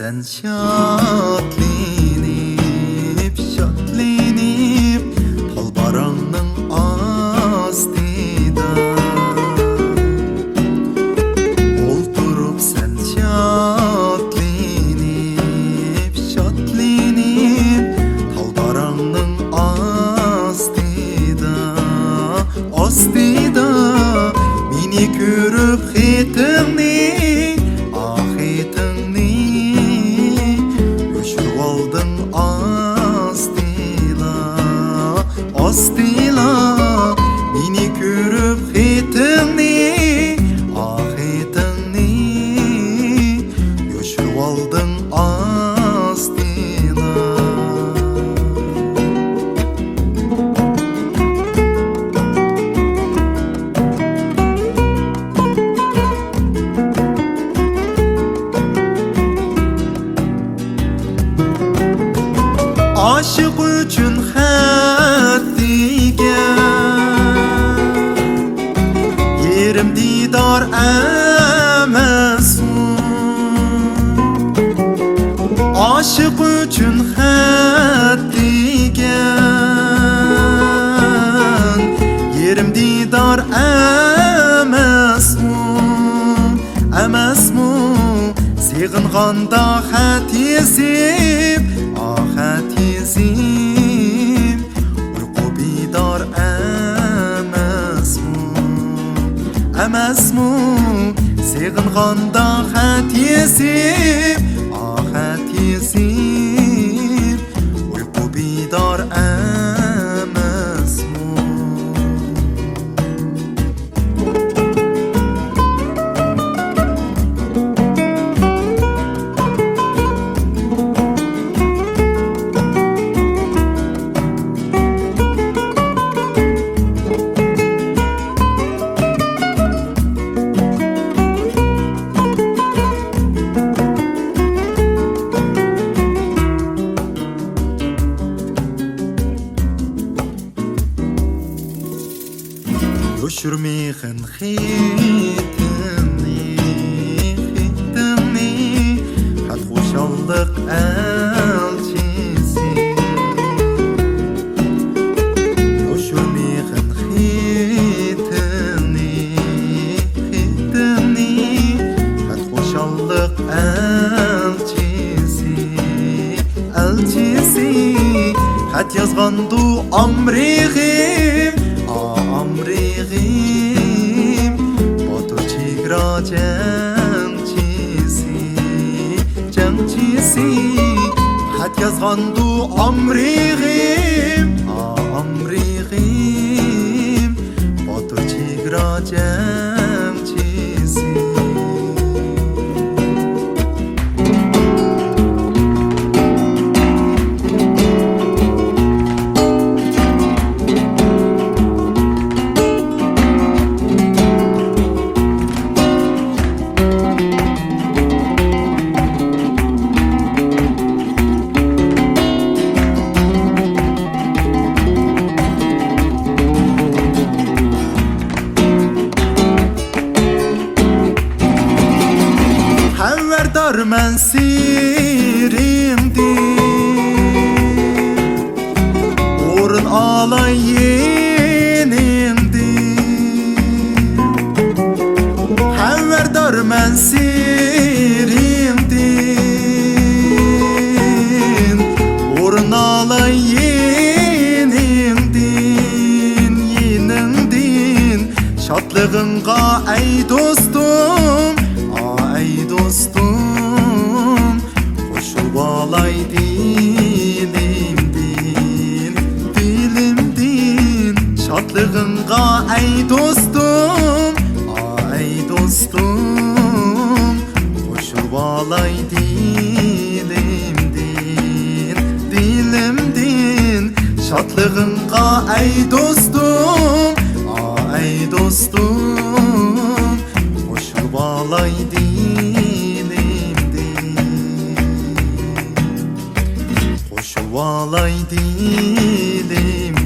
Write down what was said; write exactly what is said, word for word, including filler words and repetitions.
سەن شادلىنىپ، شادلىنىپ، تال باراڭنىڭ ئاستىدا ئولتۇرۇپ، سەن شادلىنىپ، شادلىنىپ، تال باراڭنىڭ ئاستىدا، ئاستىدا مېنى كۆرۈپ خېتىڭنى، ئاھ، خېتىڭنى يوشۇرۇۋالدىڭ ئاستىلا، ئاستىلا مېنى كۆرۈپ خېتىڭنى، ئاھ، خېتىڭنى يوشۇرۇۋالدىڭ ئاستىلا. ئاشىق ئۈچۈن خەت دېگەن يېرىم دىدار ئەمەسمۇ؟ ئاشىق ئۈچۈن خەت دېگەن يېرىم دىدار ئەمەسمۇ؟ ئەمەسمۇ؟ سېغىنغاندا خەت يېزىپ، ئاھ، خەت يېزىپ، ئۇيقۇ بىدار ئەمەسمۇ؟ ئەمەسمۇ؟ سېغىنغاندا خەت يېزىپ، ئاھ، خەت يېزىپ، ئۇيقۇ بىدار ئەمەسمۇ؟ يوشۇرمىغىن خېتىمنى، خېتىمنى، خەت خۇشاللىق ئەلچىسى. يوشۇرمىغىن خېتىمنى، خېتىمنى، خەت خۇشاللىق ئەلچىسى. ئەلچىسى، خەت يازغاندۇ ئامرېغىم، ئا، ئامرېغىم، باتۇر چېگرا جەڭچىسى، جەڭچىسى. خەت يازغاندۇ ئامرېغىم، ئا، ئامرېغىم، باتۇر چېگرا جەڭچىسى. خەۋەردارمەن سىرىڭدىن، ئورۇن ئالاي يېنىڭدىن. خەۋەردارمەن سىرىڭدىن، ئورۇن ئالاي يېنىڭدىن، يېنىڭدىن. شادلىقىڭغا ئەي دوستۇم، ئا، ئەي دوستۇم، قوشۇلۇۋالاي دىلىمدىن، دىلىمدىن. شادلىقىڭغا ئەي دوستۇم، ئا، ئەي دوستۇم، قوشۇلۇۋالاي دىلىمدىن، دىلىمدىن. شادلىقىڭغا ئەي دوستۇم، ئا، ئەي دوستۇم، قوشۇلۇۋالاي دىلىمدىن، قوشۇلۇۋالاي دىلىمدىن.